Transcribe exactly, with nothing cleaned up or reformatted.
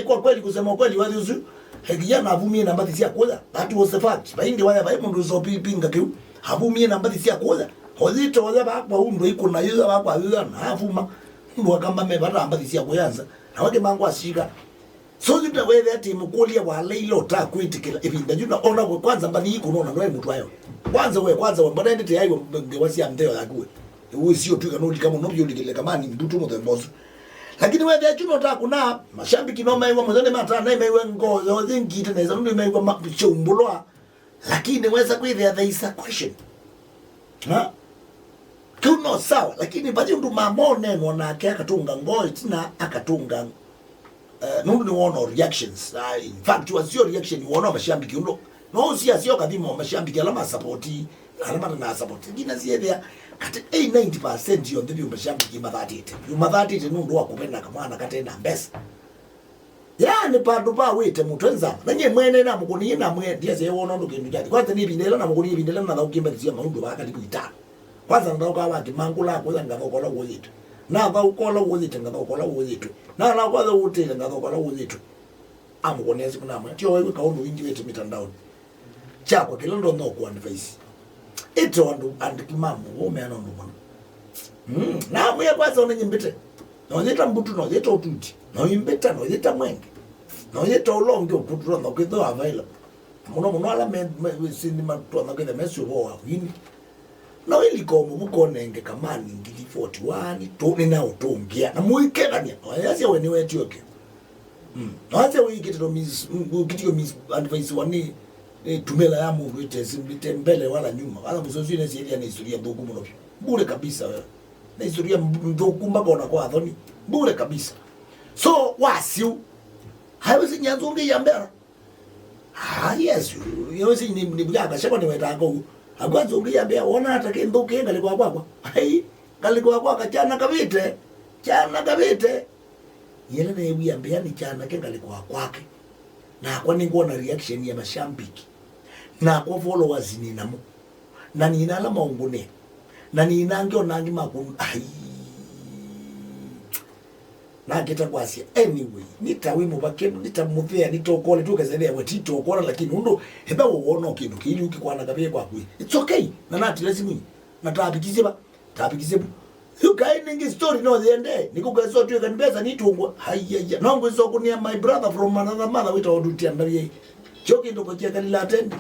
Kwa kweli, kusema kweli, wathi ũsu, eh, kijana avumie na mbathi sya kũya. That was the fact. Vaingĩ waya, vai mũndũ ũsopipinga kĩu. Avumie na mbathi sya kũya. Oyĩte oya vakwa ũndũ ikũna yuya vakwa yuya na avuma. Ũndũ akamba me vata mbathi sya kũya nza. Na wake mangu ashika. So yu na wethe ati mũkũlya waleile ũtakwĩtĩkĩla ĩvinda yu na ona we kwanza mbathi ikũnona ndwaĩ mũtwayo. Kwanza we, kwanza we, mbona endete yaiwe ngewa sya ntheo yaku we. Ũsio twika nũlika mũno vyũlikĩle kamani mbutu mũthemba ũsu. Lakini wethe yu no takuna, mashambiki no maiwa mũthenya matana maiwa ngoo yonthe ngite nesa nũndũ maiwa ma- chaumbulwa. Lakini wesa kwĩthĩa there is a question. Ha? Kĩu no sawa, lakini vathi ũndũ mama ũnenwa nake akatunga ngoo ĩtina akatunga, eh, nũndũ nĩwona reactions. Ah, in fact, wasio reaction wona mashambiki ũndũ. No ũsiasio kathima mashambiki ala masapoti, ala matana sapoti. Ngina siethĩa, kati eighty ninety percent yonthe vyũ mashambiki mathatĩte. Vyũ mathatĩte nũndũ wa kũvena kamwana katena mbesa. Yaani, vandũ va wĩte mũtwe nzama. Na nyie mwene namũkũnie na mwe, ndiasya wona ũndũ kĩndũ kyathi. Kwanza nĩ ĩvinda ĩla namũkũnie, ĩvinda ĩla nathaũkie mbathi sya maũndũ va karibu itano. Kwanza nathaukaa wa kĩmangũla kũya ngathauka ũla wũyĩtwe. Nathauka ũla wũyĩte, ngathauka ũla wũyĩtwe. Na nakwatha ũtĩle, ngathauka ũla wũyĩtwe. Amũkũnĩa simũ namwe. Tio waiwe kaũndũ wingĩ wĩte mitandaoni. Kyakwa kĩla ndonya ũkũ advice. Ĩte andũ andĩki ma mũvoo meana ũndũ mũna. Mm, na mwĩa kwanza ona nyimbĩte. No yĩta mbutu, no yĩta ũtuti, no imbĩta, no yĩta mwenge. No yĩta ũla ũngĩ ũkũtũla no kĩthwa available. Mũno mũno ala me, me, sini matwa no kĩthwa mesio vo wa wini. No ilika mũvuko nenge kamani ngili forty one, tu nĩ na ũtũngĩa. Na mũikethania, no yasya we nĩ wetio kĩ. Mm. Na wasya wĩkĩte to mis-, mm, ũkĩtio mis-, advice wa nĩ, eh, tumela ya mũndũ ĩte, ĩte mbele wala nyuma. Wala mũsosi nĩ sielia na historia nthũku mũno. Bure kabisa wewe. Na historia mb-, nthũku mpaka ona kwa thoni. Bure kabisa. So, wasiu. Hayo si nyanzo ngi ya mbera. Ah, yes. Yo si ni, ni buya kashaba ni wetanga u. Akwanza ngi ya mbera, ona hata ke nthũku ngali kwa kwakwa. Hai, ngali kwa kwa kachana kavite. Chana kavite. Yele neew'ĩa mbea nĩ kyanake ngalĩko wa kwake. Nakwa nĩngwona reaction ya mashambiki. Nakwa followers nĩ namo. Na nina ala maũngũnĩa. Na nina angĩ ona angĩ makũn-, ai. Nakĩta kwasya, anyway, nĩ ta wĩ mũvake, nĩ ta mũthea, nĩ tokola, tũkesethea we ti tokola, lakini ũndũ, etha wona kĩndũ kĩilyũki kwana kavĩe kwaku. It's okay. Na natila simũ. Na tavikisye va. Tavikisye vu. Yu kaĩ nĩngĩ story no yende. Nĩkũkesa ũtwĩka nĩ mbesa nitũngwa. Aiaia. No ngwĩsa ũkũnĩa my brother from another mother wĩtawa Ndutia Ndavye. Kyo kĩndũ kwa kyakalila atende.